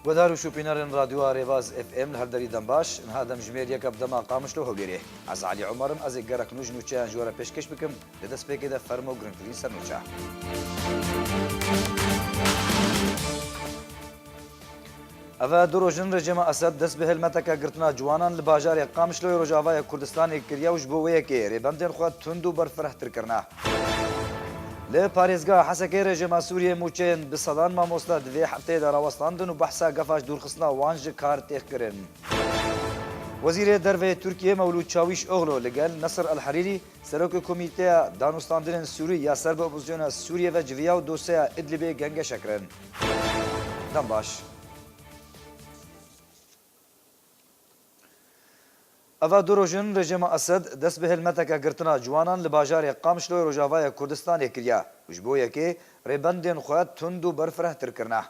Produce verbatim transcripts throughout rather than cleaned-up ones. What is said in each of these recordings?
Guhdar û şopînerên Radyoya Rêbaz F M li her derî dem baş. Niha demjimêr yek e bi dema Qamişlo Hewlêrê. Ez Elî Umar im, ez ê gerek nû ji nûçeyan ji we re pêşkêş bikim. Di destpêkê de fermo girîngtirîn sernûçe. Eve du roj in rejîma Esed dest bi hilmeteke girtina ciwanan li bajarê Qamişloyê Rojavayê Kurdistanê kiriye û ji bo wê yekê rêbendên xwe tund û berfirehtir kirine. Li parêzgeha Hesekê rejîma Sûriyê mûçeyên bi sedan mamoste di vê hefteyê de rawestandin û behsa gefa ji dûrxistina wan ji kar têx kirin. Wezîrê Derve yê Tirkiyê Mewlûd Çawîşoglu li gel Nesir El Herîrî, serokê Komîteya Danûstandinên Sûrî ya ser bi opozisyona Sûriyê ve civiya û dosyeya Idlibê gengeşe kirin. Dem baş. Eva du roj in rejîma Esed dest bi hilmeteke girtina ciwanan li bajarê Qamişloyê Rojavayê Kurdistanê kiriye û ji bo yekê rêbendên xwe tund û berfirehtir kirine.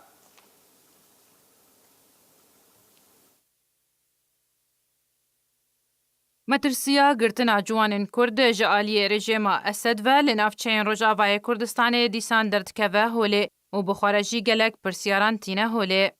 Metirsiya girtina ciwanên Kurd ji aliyê rejîma Esed ve li navçeyên Rojavayê Kurdistanê dîsan derdikeve holê û bi xwe re jî gelek pirsyaran tîne holê.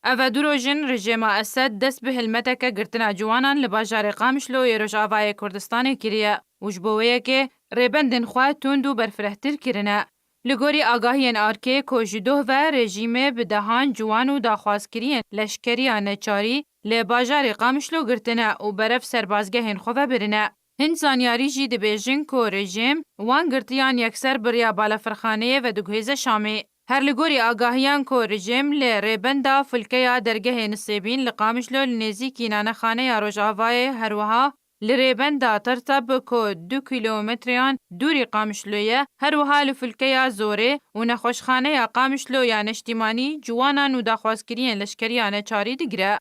Eve du roj in rejîma Esed dest bi hilmeteke girtina ciwanan li bajarê Qamişlo yê Rojavayê Kurdistanê kiriye û ji bo wê yekê rêbendên xwe tund û berfirehtir kirine. Li gorî agahiyên arkê ku ji doh ve rejîmê bi dehan ciwan û daxwazkiriyên leşkeriya neçarî li bajarê Qamişlo girtine û berev serbazgehên xwe ve birine. Hin zanyarî jî dibêjin ku rejîm wan girtiyan yekser bi riya balafirxaneyê vediguhêze Şamê. Her li gorî agahiyan ku rejîm li rêbenda Fulkeya dergehê Nisêbîn li Qamişlo li nêzîkî nanexaneya Rojavayê, her wiha li rêbenda Tertab ku du kîlometreyan dûrî Qamişlo ye, her wiha li Fulkeya Zorê û nexweşxaneya Qamişlo ya neştîmanî ciwanan û daxwazkiriyên leşkeriya neçarî digire.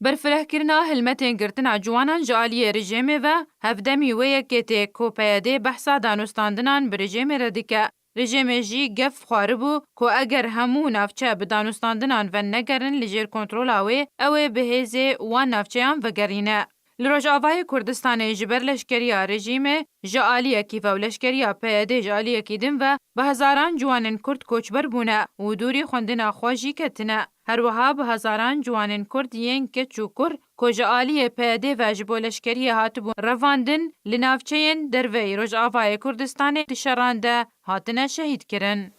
Berfirehkirina hilmetên girtina ciwanan ji aliyê rejîmê ve hevdemî wê yekê tê ku P Y D behsa danûstandinan bi rejîmê re dike. Rejîmê jî gef xwaribû ku eger hemû navçe bi danûstandinan venegerin li jêr kontrola wê, ew ê bi hêzê wan navçeyan vegerîne. Li Rojavayê Kurdistanê ji ber leşkeriya rejîmê ji aliyekî ve û leşkeriya P Y D ji aliyekî din ve bi hezaran ciwanên Kurd koçber bûne û dûrî xwendina xwe jî ketine. Her wiha bi hezaran ciwanên Kurd yên keç û kur ku ji aliyê P Y D ve ji bo leşkeriyê hatibûn revandin, li navçeyên derveyî Rojavayê Kurdistanê di şeran de hatine şehîd kirin.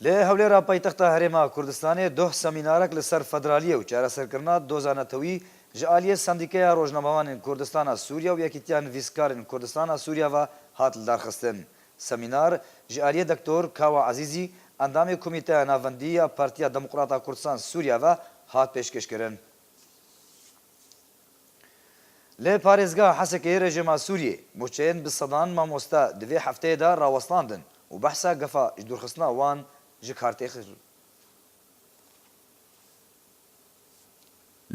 Li Hewlêra paytexta Herêma Kurdistanê doh semînarek li ser federaliyê û çareserkirina doza netewî ji aliyê Sendîkeya Rojnamevanên Kurdistana Sûriye û Yekîtiya Nivîskarên Kurdistana Sûriye ve hat lidarxistin. Semînar ji aliyê Doktor Kawa Ezîzî, endamê Komîteya Navendî ya Partiya Demokrata Kurdistan Sûriye ve hat pêşkêşkirin. Li parêzgeha Hesekê rejîma Sûriyê mûçeyên bi sedan mamoste di vê hefteyê de rawestandin û behsa gefa ji dûrxistina wan ji kar tê xir.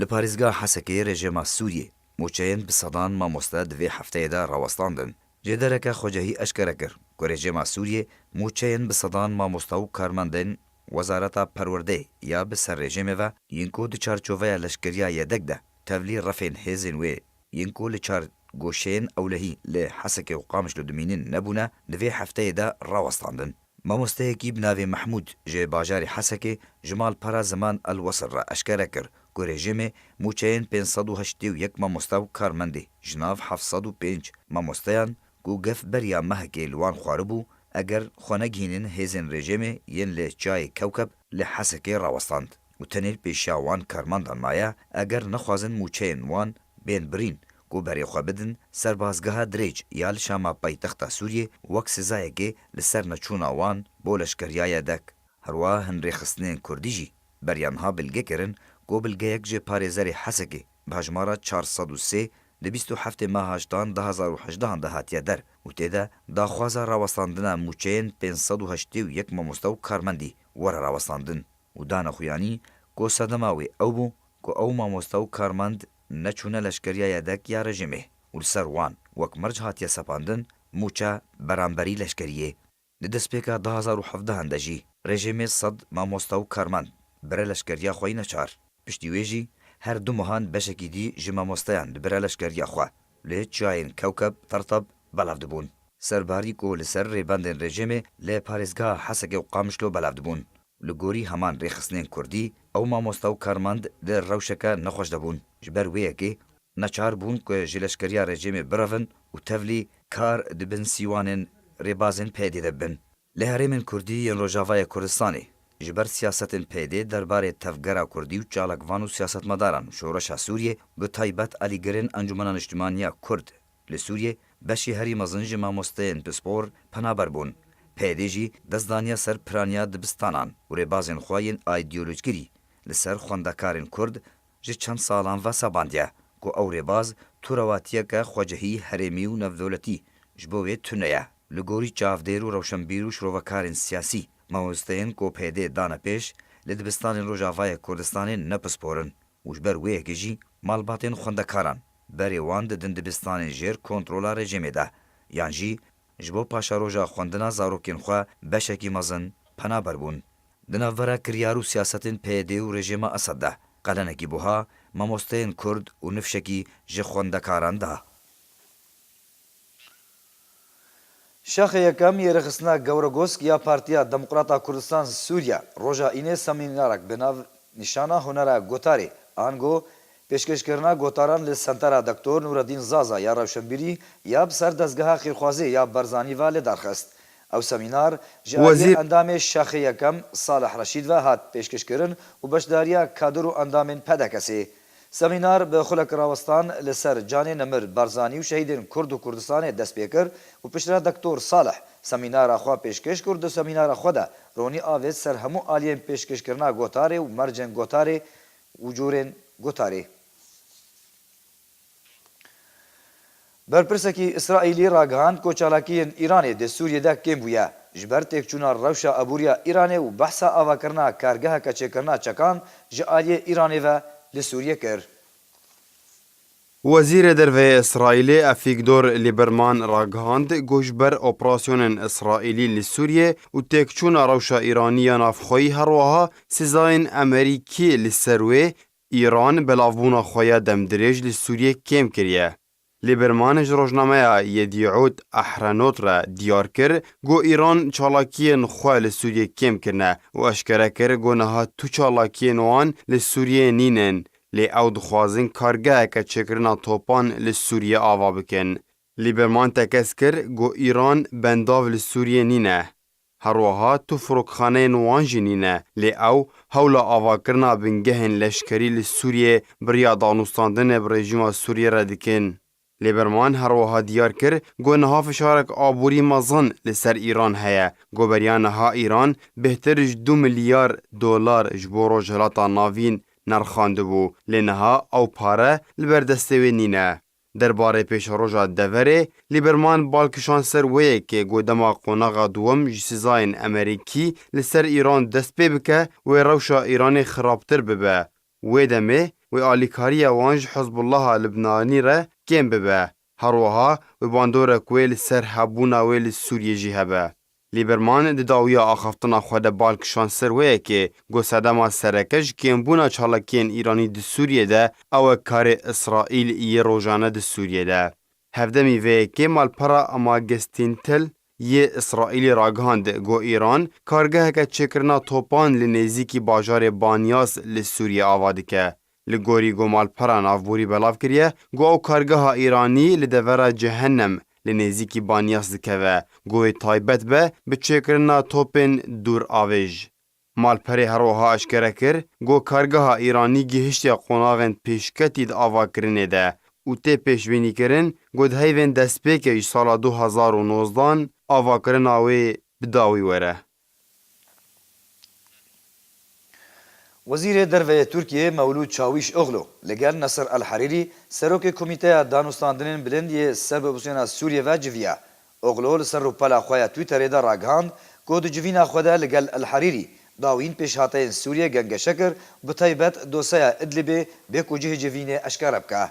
Li parêzgeha Hesekê rejîma Sûriyê mûçeyên bi sedan mamoste di vê hefteyê de rawestandin. Jêdereke xwecehî eşkere kir ku rejîma Sûriyê mûçeyên bi sedan mamoste û karmendên Wezareta Perwerdeyê ya bi ser rejîmê ve yên ku di çarçoveya leşkeriya yedek de tevlî refên hêzên wê yên ku li çar goşeyên ewlehî li Hesekê û Qamişlo dimînin nebûne, di vê hefteyê de rawestandin. Mamosteyekî bi navê Mehmûd ji bajarê Hesekê ji malpera Ziman El Wesir re eşkere kir ku rejîmê mûçeyên pênc sed û heştê û yek mamoste û karmendê ji nav heft sed û pênc mamosteyan ku gef beriya mehekê li wan xwaribû, eger xwe negihînin hêzên rejîmê yên li Çiyayê Kewkeb li Hesekê rawestand û tenê li pêşiya wan karmandan maye, eger nexwazin mûçeyên wan bên birîn ku berê xwe bidin serbazgeha dirêj ya li Şama paytexta Sûriyê wek sizayekê li ser neçûna wan bo leşkeriya yedek. Herwiha hin rêxistinên kurdî jî beriya niha bilge kirin ku bilgeyek ji parêzerê Hesekê bi hejmara çar sed û sê di bîst û heftê meha heştan du hazar û hejdehan de hatiye der û tê de daxwaza rawestandina mûçeyên pênc sed û heştê û yek mamoste û karmendî were rawestandin û dane xuyanî ku sedema wê ew bû ku ew mamoste û karmend neçûne leşkeriya yedek ya rejîmê û li ser wan wek merc hatiye sepandin mûçe beramberî leşkeriyê. Di destpêka du hazar û hevdehan de jî rejîmê sed mamoste û karmend bire leşkeriya xwe yî neçar. Piştî wê jî her du mehan beşekî dî ji mamosteyan dibire leşkeriya xwe. Lê çiyayên Kewkeb, Tertab belav dibûn. serbarî ku li ser rêbendên rejîmê li parêzgeha Hesekê û Qamişlo belav dibûn. Li gorî heman rêxistinên kurdî, ew mamoste û karmend di rewşeke nexweş de bûn. Ji ber wê yekê neçar bûn ku ji leşkeriya rejîmê birevin û tevlî kar di bin sîwanên rêbazên P Y D'ê de bibin. Li herêmên kurdî yên Rojavayê Kurdistanê, ji ber siyasetên P Y D'ê derbarê tevgera kurdî û çalakvan û siyasetmedaran û şoreşa Sûriyê, bi taybet alîgirên Encûmena Niştimanî ya Kurd li Sûriyê, beşî herî mezin ji mamosteyên pispor penaber bûn. P Y D jî dest daniye ser piraniya dibistanan û rêbazên xwe yên îdeolojkirî li ser xwendekarên Kurd ji çend salan ve sebandiye ku ew rêbaz tûrewatiyeke xwecihî herêmî û navdewletî ji bo wê tune ye. Li gorî çavdêr û rewşenbîr û şirovekarên siyasî, mamosteyên ku P Y D dane pêş, li dibistanên Rojavayê Kurdistanê ne pispor in û ji ber wê yekê jî malbatên xwendekaran berê wan didin dibistanên jêr kontrola rejîmê de, yan jî ji bo paşeroja xwendina zarokên xwe beşekî mezin penaber bûn. Di navbera kiryar û siyasetên P Y D û rejîma Esed de, qelenekî buha mamosteyên Kurd û nifşekî ji xwendekaran da. Şaxê yekem yê rêxistina Gewregosk ya Partiya Demokrata Kurdistan Sûriye, roja Înê semînarek bi nav Nîşana Hunera Gotarê, ango pêşkêşkirina gotaran li Sentera Doktor Nureddîn Zaza ya Rewşenbîrî ya bi ser dezgeha xêrxwazê ya Barzanî ve li dar xist. Ew semînar ji aliyê Wezîr- endamê Şaxê Yekem Salih Reşîd ve hat pêşkêşkirin û beşdariya kadir û endamên P D K'ê. Semînar bi xulek rawestan li ser canê nemir Barzanî û şehîdên Kurd û Kurdistanê dest pê kir û piştre Doktor Salih semînara xwe pêşkêş kir û di semînara xwe de ronî avêt ser hemû aliyên pêşkêşkirina gotarê û mercên gotarê û cûrên gotarê. Berpirsekî Îsraîlî ragihand ku çalakiyên Îranê di Sûriyê de kêm bûye, ji ber têkçûna rewşa aboriya Îranê û behsa avakirina kargeheke çêkirina çekan ji aliyê Îranê ve li Sûriyê kir. Wezîrê Derve yê Îsraîlê Avîgdor Lîberman ragihand ku ji ber operasyonên Îsraîlî li Sûriyê û têkçûna rewşa Îranî ya navxweyî, her wiha sîzayên Amerîkî li ser wê, Îran belavbûna xwe ya demdirêj li Sûriyê kêm kiriye. Lîberman ji rojnameya Yedîût Ehrenot re diyar kir ku Îran çalakiyên xwe li Sûriyê kêm kirine û eşkere kir ku niha tu çalakiyên wan li Sûriyê nînin, lê ew dixwazin kargeheke çêkirina topan li Sûriyê ava bikin. Lîberman tekez kir ku Îran bendav li Sûriyê nîne. Her wiha tu firokxaneyên wan jî nîne, lê ew hewla avakirina bingehên leşkerî li Sûriyê bi riya danûstandinê bi rejîma Sûriyê re dikin. Lîberman her wiha diyar kir ku niha fişarek aborî mezin li ser Îran heye, ku beriya niha Îran bêhtir ji du milyar dolar ji bo Rojhilata Navîn nerxandibû, lê niha ew pare li ber destê wê nîne. Derbarê pêşeroja deverê, Lîberman bal kişand ser wê yekê ku dema qonaxa duwem ji sîzayên Amerîkî li ser Îran dest pê bike, wê rewşa Îranê xirabtir bibe. Wê demê wê alîkariya wan ji Hizbullaha Libnanî re kêm bibe. Her wiha wê bandorek wê li ser hebûna wê li Sûriyê jî hebe. Lîberman di dawiya axaftina xwe de bal kişand ser wê yekê, ku sedema sereke ji kêmbûna çalakiyên Îranî di Sûriyê de ew e karê Îsraîl yê rojane di Sûriyê de. Hevdemî vê yekê malpera Amagestintel yê Îsraîlî ragihand ku Îran kargeheke çêkirina topan li nêzîkî bajarê Banyas li Sûriyê ava dike. Li gorî ku malpera navborî belav kiriye, ku ew kargeha Îranî li devera Cehennem li nêzîkî Banyas dikeve, ku wê taybet be bi çêkirina topên dûravêj. Malperê her wiha eşkere kir, ku kargeha Îranî gihiştiye qonaxên pêşketî di avakirinê de û tê pêşbînîkirin, ku di heyvên destpêkê ji sala du hezar û nozdan avakirina wê bi dawî were. Wezîrê Derve yê Tirkiyê Mewlûd Çawîşoglu li gel Nesir El Herîrî, serokê Komîteya Danûstandinên Bilind yê Serbibûsêna Sûriyê ve civiya. Oglu li ser rûpela xwe ya Twitterê de ragihand ku di civîna xwe de li gel El Herîrî dawîn pêşhateyên Sûriyê gengeşe kir, bi taybet doseya Idlibê bê ku cihê civînê eşkere bike.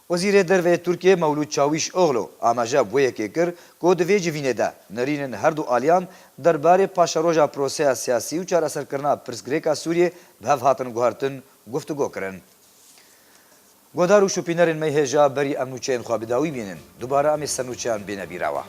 Wezîrê Derve yê Tirkiyê Mewlûd Çawîşoglu amaje bi wê yekê kir ku di vê civînê de nerînên her du aliyan derbarê paşeroja proseya siyasî û çareserkirina pirsgirêka Sûriyê bi hev hatin guhertin, guftûgo kirin. Guhdar û şopînerên me yê hêja, berî em nûçeyên xwe bi dawî bînin, dubare em ê ser nûçeyan bêne bîra we.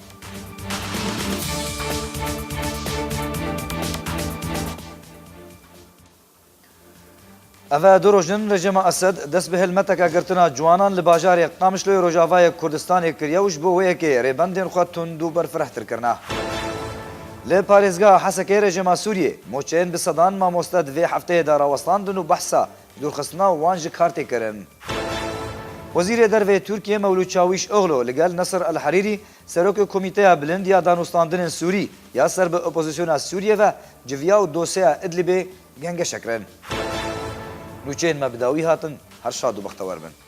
Ev e du roj in rejîma Esed dest bi helmeteke girtina ciwanan li bajarê Qamişloyê Rojavayê Kurdistanê kiriye û ji bo wê yekê rêbendên xwe tund û berfirehtir kirine. Li parêzgeha Hesekê rejîma Sûriyê moçeyên bi sedan mamoste di vê hefteyê de rawestandin û behsa dûrxistina wan ji kar tê kirin. Wezîrê Dervê Tirkiyê Mewlût Çawîşoglu li gel Nesir El Herîrî, serokê Komîteya Bilind ya Danûstandinên Sûrî ya ser bi opozîsyona Sûriyê ve civiya û dosyeya Idlibê gengeşe kirin. Nûçeyên me bi dawî hatin, her şad û bextewar bin.